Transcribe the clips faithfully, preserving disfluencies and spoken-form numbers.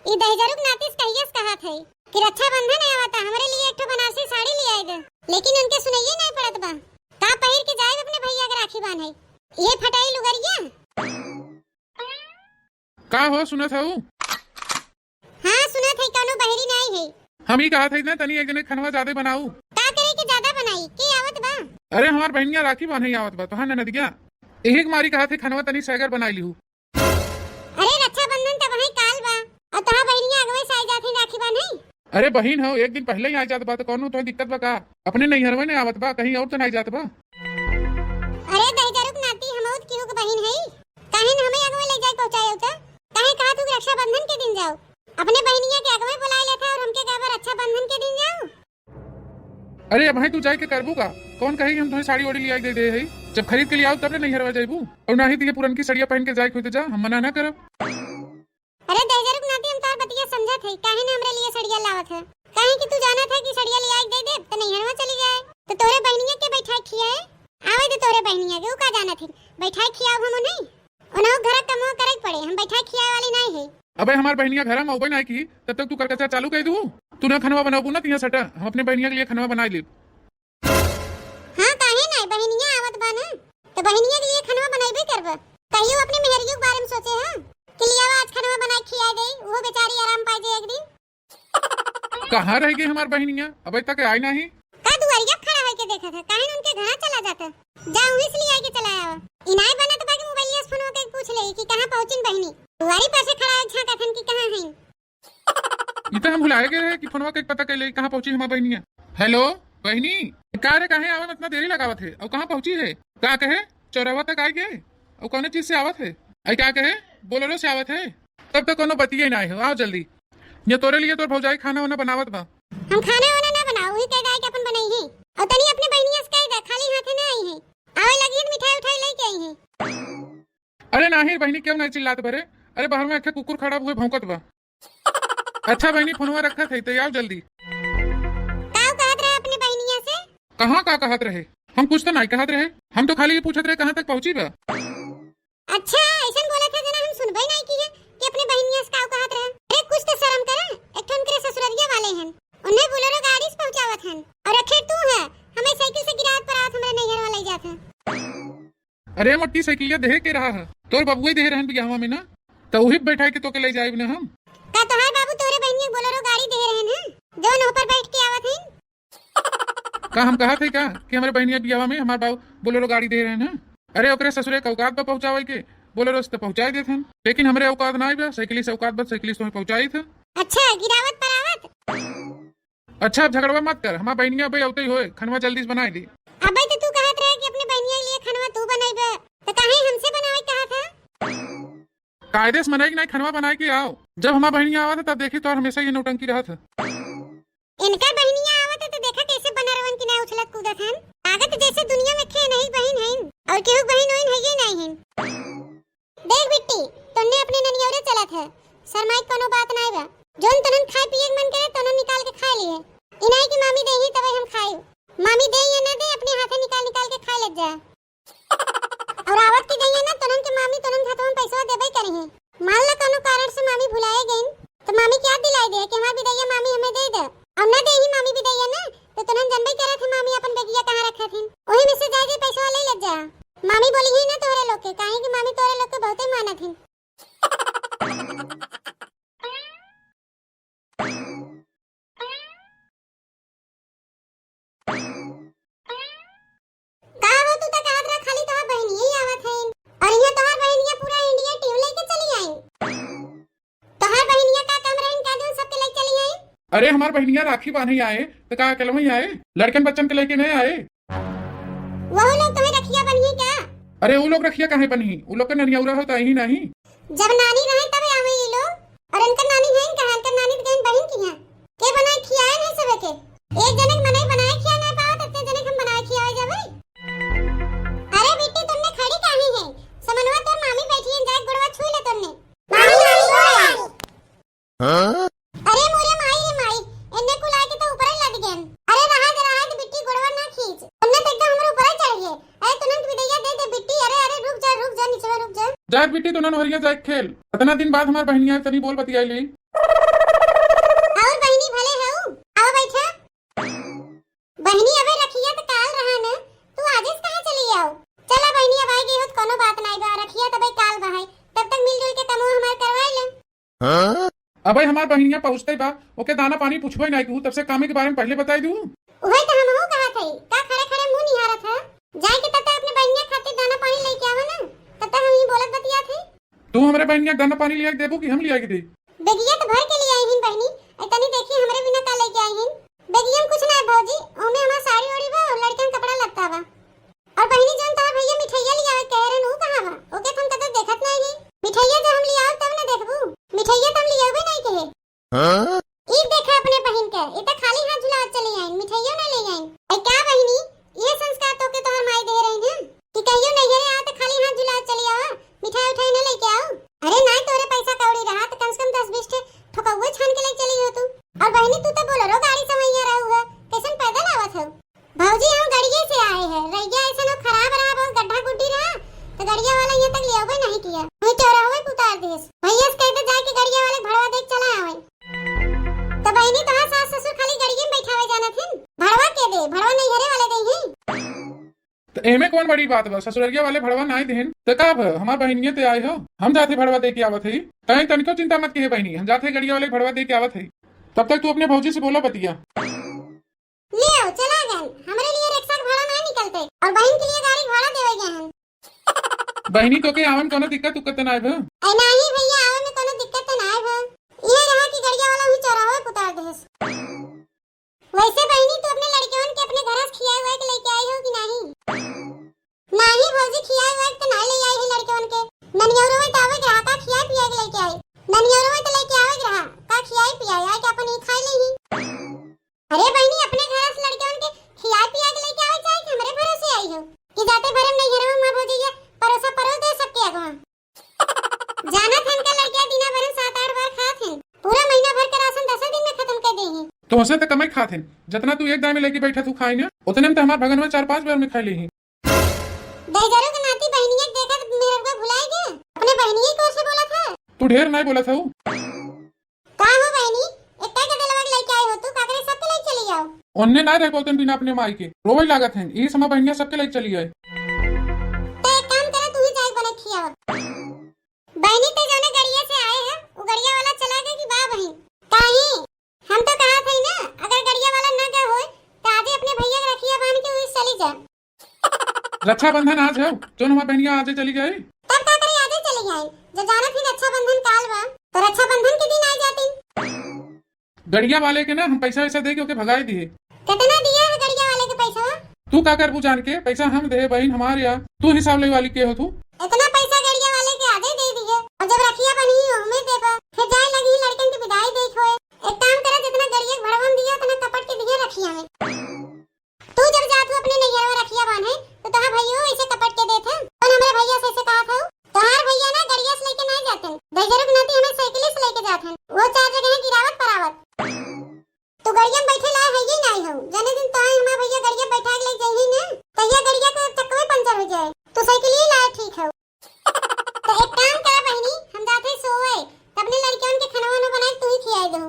ई दहिजरुक नाती से कहियस कहत है कि रक्षाबंधन आवता, हमरे लिए एक ठो बनारसी साड़ी लियाई दे, लेकिन उनके सुनइये नाहीं पड़त बा। का पहिर के जाइब अपने भइया के राखी बान्हे? ये फटाई लुगरिया। का हो, सुनत हऊ? हाँ, सुनत है, कौनो बहरी नाहीं है। हम ई कहत है ना, तनी एक जने खनवा जादे बनाऊ। का करे के जादा बनाई? के आवत बा? अरे, हमार बहिनिया राखी बान्हे आवत बा, तोहार ननदिया। एही के मारी कहत है, खनवा तनी सैगर बनाई लिहू। अरे, रक्षाबंधन त वहीं काल बा, और तोहार बहिनिया अगवे से आई जात है राखी बान्हे। अरे बहिन हो, एक दिन पहले ही आ जात बा, तो कौनो तोहे दिक्कत बा का? अपने नैहरवे ने आवत बा, कहीं और तो नाहीं जात बा। अरे दहिजरुक नाती, हमहू त केहू के बहिन हई, काहे न हमें अगवे ले जाए पहुँचाए होता? काहे कहा तू कि रक्षाबंधन के दिन जाओ? अपने बहिनिया के अगवे बुलाए लेता और हमके कहबा रक्षाबंधन के दिन जाओ। अरे अब भाई तू जाए के करबू का? कौन कहे कि हम तुम्हें साड़ी ओड़ी लिया के दे दे है? जब खरीद के लिए आओ तब ले नैहरवा जाइबू, और ना ही तो ये पुरनकी सड़िया पहन के जाए खुद जा, हम मना ना करब। अरे दहिजरुक नाती, हम तोर बतिया समझत है, काहे ना हमरे लिए सड़िया लावत है? काहे कि तू जानत है कि सड़िया लिया के दे दे, तो नैहरवा चली जाए, तो तोरे बहिनिया के बैठाए खियाए, आवे दे तोरे बहिनिया के, ऊ का जानत है, बैठाए खियाओ हम नहीं, उन्हों घर कमवा करे के पड़े, हम बैठाए खियाए वाली नहीं है। अबे हमार बहिनिया घर में अबे नहीं की, तब तक तू करकचा चालू कर दू, तू ना खनवा बनाबू ना, तिया सटा, हम अपने बहिनिया के लिए खनवा बना लेब। हाँ, काहे नाय, बहिनिया आवत बा ना, तो बहिनिया के लिए खनवा बनइबे करब। कहियो अपने मेहरियो के बारे में सोचे ह कि लियावा आज खनवा बनाए खिया दे, उहो बेचारी आराम पाए जे एक दिन। कहाँ रह गई हमार बहिनिया, अबे तक आई नहीं। का दुआरिया खड़ा होके देखत है, काहे न उनके घरा चला जाता, जा उहीं से लिया के चला आवा। इनाय बनत बा कि मोबाइलिया से फोनवा के पूछ ले कि कहाँ पहुँचिन बहिनी, दुआरी पर से खड़ा है झाँकत हन कि कहाँ हैं। ई त हम भुलाए गए रहे कि फोनवा के पता कैले कहाँ पहुँची हमार बहिनिया। हेलो बहिनी, का रे, काहे आवे में इतना देरी लगावत है? और कहाँ पहुँची है? का कहे, चौराहा तक आई गए? और कौन चीज से आवत है? आई का कहे, बोलेरो से आवत है? तब तो कोनो बतिये ना हो, आओ जल्दी। ये तोरे लिए तोर भौजाई खाना वाना बनावत बा। हम खाना वाना ना बनाओ, वही कह जाए कि अपन बनाई है। और तनी अपने बहिनिया से कह दे, खाली हाथे ना आई है, आवे लगी है तो मिठाई उठाई लेके आई है। अरे नाही बहिनी, क्यों नहीं चिल्लात बरे? अरे बाहर में एक ठे कुकुर खड़ा हुए भौंकत बा। अच्छा बहिनी, फोनवा रखत है, तो आओ जल्दी। का कहत रहे अपने बहिनिया से? कहाँ का कहत रहे? हम कुछ तो नहीं कहत रहे, हम तो खाली ये पूछत रहे कहाँ तक पहुँची बा। अच्छा, ऐसन बोलत है जना हम सुनबे नहीं की है कि अपने बहिनिया से का कहत रहे। अरे कुछ तो शर्म करा, एक ठन करे ससुररिया वाले हैं, उन्हें बोलेरो गाड़ी से पहुँचावत हैं, और आखिर तू है हमें साइकिल से गिरावत परावत हमरे नैहर वाले जात है। अरे मोटी साइकिलिया देहे के रहा है, तोर बबुआ देहे रहन बियाहवा में ना, तो वही बैठा के तोके ले जाइब ना हम। का तोहार बाबू तोरे बहनिया के बोलेरो गाड़ी देहे रहन है, जौन ऊपर बैठ के आवत है? का हम कहत है का कि हमरे बहनिया बियाहवा में हमार बाबू बोलेरो गाड़ी देहे रहन है? अरे ओकरे ससुरे के औकात बा पहुँचावे के, बोलेरो से तो पहुँचाए देत हन, लेकिन हमरे औकात ना बा, साइकिल से औकात बा, साइकिल से पहुँचाई थे। अच्छा, गिरावत परावत? अच्छा, अब झगड़वा मत कर, हमार बहिनिया अबे अउते ही होए, खनवा जल्दी से बनाए दी। अबे तो तू कहत रहे कि अपने बहिनिया के लिए खनवा तू बनइबे, तो काहे हमसे बनावे कहत है? कायदे से मनई के नहीं, खनवा बनाए के आओ। जब हमार बहिनिया आवत है, तब देखी तोर हमेशा ये नौटंकी रहत है। इनका बहिनिया आवत है, तो देखा कैसे बनरवन की नहीं उछलत कूदत हन। लागत जैसे दुनिया में खे नहीं बहिन हइन, और केहू बहिन होइन है ये नहीं हइन। देख बिट्टी, तोन्ने अपने ननियौरे चलत है, शर्माई कोनो बात नाय बा। जोन तोनन खाए पिए के मन करे, तोनन निकाल के खाए लिए। इनाई की मामी देही तबे हम खाई। मामी दे या ना दे, अपने हाथे निकाल निकाल के खाए लग जा। और आवत की जइया ना, तोनन के मामी तोनन के हाथवा में पैसवा देबे करी है। मान ला कोनो कारण से मामी भुलाए गईन, तो मामी क्या दिलाई दे कि हमार बिदैया मामी हमें दे दे। और ना देही मामी बिदैया ना, तो तोनन जनबे करत है मामी अपन बेगिया कहाँ रखत हिन। वही में से जाए जाए पैसवा ले लग जा। मामी बोली ही ना तोहरे लोग के, काहे कि मामी तोहरे लोग के बहुते मानत हिन। का हो, तू तो कहत रहा खाली तोहार बहिनिये आवत है, और यहाँ तोहार बहिनिया पूरा इंडिया टीम लेके चली आई। तोहार बहिनिया का कम रहन का जो सबके लेके चली आई? अरे हमार बहिनिया राखी बांधे आए, तो का अकेलवे आए? लड़कन बच्चन के लेके नहीं आए। वो लोग तुम्हें रखिया बनिए क्या? अरे वो लोग रखिया काहे बनी? वो लोग के ननियौरा हो तो यही नहीं। जब नानी रहे तब आवे ये लोग, और इनकर नानी है कहाँ? इनकर नानी तो गईन बहिन की है। के बनाए खियाए नहीं सबे के? एक जने के मनई बनाए खियाए नहीं पावत, इतने जने के हम बनाए खियाए जावे। अरे बेटी, तुमने खड़ी काहे है? समनवा तोर मामी बैठी है, जाए गोड़वा छू ले तुमने। मामी, मामी, गोड़ लागी। हाँ? अरे मोरे माई रे माई, इन्ने कुल आए के तो ऊपर ही लद गए। अरे रहा दे, रहा दे बिट्टी, गोड़वा ना खींच। तुमने तो एकदम हमरे ऊपर ही चढ़ गए। अरे तुरंत बिदैया दे दे बिट्टी। अरे, अरे रुक जा, रुक जा, नीचे रुक जा। जाए बेटी, तो ननहरिया जाए खेल। इतना दिन बाद हमार बहनिया तनी बोल बतियाई ली। और बहनी भले हऊ, आओ बैठा। बहनी, अबे रखिया त काल रहा न, तू आजे से कहाँ चली आओ? चला बहनी, अब आई गई हो त कोनो बात नाई बा, रखिया तबे काल बा है, तब तक मिलजुल के कमो हमार करवाई ले। अबे हमार बहनिया पहुँचते बा, ओके दाना पानी पूछबे नाई तू, तब से कामे के बारे में पहले बताई दू। उहे त हमहू कहत हई, का खड़े खड़े मुँह निहारत है? जाए के तब तक अपने बहनिया खातिर दाना पानी लेके आवा ना, तब तक हम ही बोलत बतियात हई। तू हमरे बहनिया के दाना पानी लिया के देबू कि हम लिया के दे? बेगिया त भर के लिया आई हिन बहनी, ए तनी देखी हमरे बिना का लेके आई हिन। बेगिया में कुछ ना है भौजी, ओमे हमार साड़ी ओड़ी बा और लड़कन कपड़ा लत्ता बा। और बहनी, जौन तोहार भैया मिठाइया लियावे कहे रहन, ऊ कहाँ बा? ओके त हम कतौ देखत नाई ही। मिठाइया जब हम लियाव तब न देखबू, मिठाइया त हम लियावे नाई कहे। ई देखा अपने बहिन के, ई त खाली हाथ झुलावत चली आइन, मिठाइयो ना ले आइन। ऐ का बहिनी, ये संस्कार तोके तोहर माई दे रही है कि कहियो नैहरे आ त खाली हाथ झुलावत चली आवा, मिठाई उठाई ना लेके आओ? अरे नाई, तोरे पैसा कौड़ी रहा त कम से कम दस बीस ठे ठोकौआ छान के ले चली हो तू। और बहिनी, तू त बोलेरो गाड़ी से वहीं रहू है, कैसन पैदल आवत हो? भौजी, हम गड़िए से आए हैं। रैया ऐसन हो खराब रहा, बहुत गड्ढा गुड्ढी रहा, तो गड़िया वाला यहाँ तक ले आवे नहीं किया। वही चौराहे पे उतार दिस। भैया से कह दे जाए के गड़िया वाले भड़वा दे के चला आवे। तो बहिनी, तोहार सास ससुर खाली गड़िए में बैठावे जानत हिन, भड़वा के दे, भड़वा नैहरे वाले दे ही। तो एमे कौन बड़ी बात बा, ससुररिया वाले भड़वा नाई देहन, तो का भ, हमार बहिनिये ते आए हो, हम जाते भड़वा दे के आवत हई। तैं तनिको चिंता मत किहे बहिनी, हम जाते गड़िया वाले भड़वा दे के आवत हई। तब तक तू अपने भौजी से बोला बतिया। ले आओ, चला गन। हमरे लिए रिक्शा के भाड़ा ना निकलते और बहिन के लिए गाड़ी के भाड़ा देवे गए हैं। बहिनी, तोके आवन कोनो दिक्कत उक्कत त नाय भा? ऐ नाही भैया, आवे में कोनो दिक्कत त नाय भा। ये रहा कि गड़िया वाला ही चौराहे पे उतार देस। वैसे बहिनी, तू अपने लड़कियन के अपने घर से खियाए हुए के लेके आई हो कि नाही? नाही भौजी, खियाए हुए के त ना ले आई है लड़कियन के। ननियौरवे त आवे के रहा, का खियाए पियाए के लेके आई? ननियौरवे त लेके आवे के रहा, का खियाए पियाए, आए के अपन ही खाए ले ही। अरे बहिनी, अपने घर से लड़कियन के खियाए पियाए के लेके आवे, चाहे कि हमरे भरोसे आई हो कि जाते भरे में नैहरवा में भौजी के परोसा परोस दे सबके अगवा। जानत हन का लड़किया दिना भर में सात आठ बार खात हन, पूरा महीना भर के राशन दसे दिन में खत्म कर दे ही। तोहसे त कमे खात हन, जितना तू एक दाई में लेके बैठा तू खाई ना, उतने में त हमार भगनवा चार पांच बार में खा ले ही। दहिजरू के नाती बहिनिया के देखत मेहरबा भुलाई गए, अपने बहिनिया के ओर से बोलत है। तू ढेर नाई बोलत हऊ। का हो बहिनी, एक्का के दिलवा के लेके आई हो तू, काकरे सबके लेके चली जाओ। ओन्ने ना रह बोलतन बिना अपने माई के, रोवे लागत हैं, यही समय बहिनिया सबके लेके चली आए। तो एक काम करो, तू ही जाए बने खियाओ। बहिनी, ते जौने गड़िया से आए हैं, वो गड़िया वाला चला गए कि बा बहिन? काहे? हम तो कहा थे ना, अगर गड़िया वाला न गए होए, तो आजे अपने भैया के रखिया बांध के वही चली जा। रक्षाबंधन आज है, जौन हमार बहनिया आजे चली जाए। तब का करे आजे चली जाए? जब जानत ही रक्षाबंधन काल बा, तो रक्षाबंधन के दिन आ जाती। गड़िया वाले के ना हम पैसा वैसा दे के ओके भगाई दिए। कितना दिया है गड़िया वाले के पैसा? तू का करबू जान के, पैसा हम दे बहिन हमार या, तू हिसाब ले वाली के हो तू? इतना पैसा गड़िया वाले के आजे दे दिए, और जब रखिया बनी ही ओहमे देबा, फिर जाए लगी लड़कन के विदाई देख होए। एक काम करा, जितना गड़िया के भड़वन दिया, उतना कपट के दिए रखिया में। तू जब जात हो अपने नैहरवा रखिया बांधे, तो तोहार भैया ऐसे कपट के देत है। कौन हमरे भैया से ऐसे कहा था? तोहार भैया ना गड़िया से लेके नहीं जाते, दहिजरू के नाती हमें साइकिल से लेके जात हैं। वो चार जगह गिरावत परावत। तू गड़िया में बैठे लाए है ही नहीं हो। जने दिन तोहे हमार भैया गड़िया बैठा के ले जाइए ना, तहिया गड़िया के चक्कवे पंचर हो जाए। तू साइकिल ही लाए ठीक हो। तो एक काम करा बहिनी, हम जाते सोए, तब ने लड़कियन के खाना वाना बनाए तू ही खियाए दो।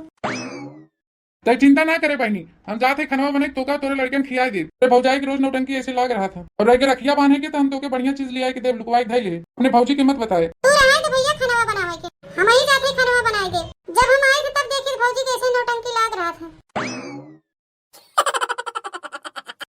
तै चिंता ना करे बहिनी, हम जात है खनवा बने तोका तोरे लड़कन खियाए देब। तेरे भौजाई के रोज नौटंकी ऐसे लाग रहा था। और रह के रखिया बांधे के तो हम तोके बढ़िया चीज लियाए के देब, लुकवाए के धई ले। अपने भौजी के मत बताए। तू रहे तो भैया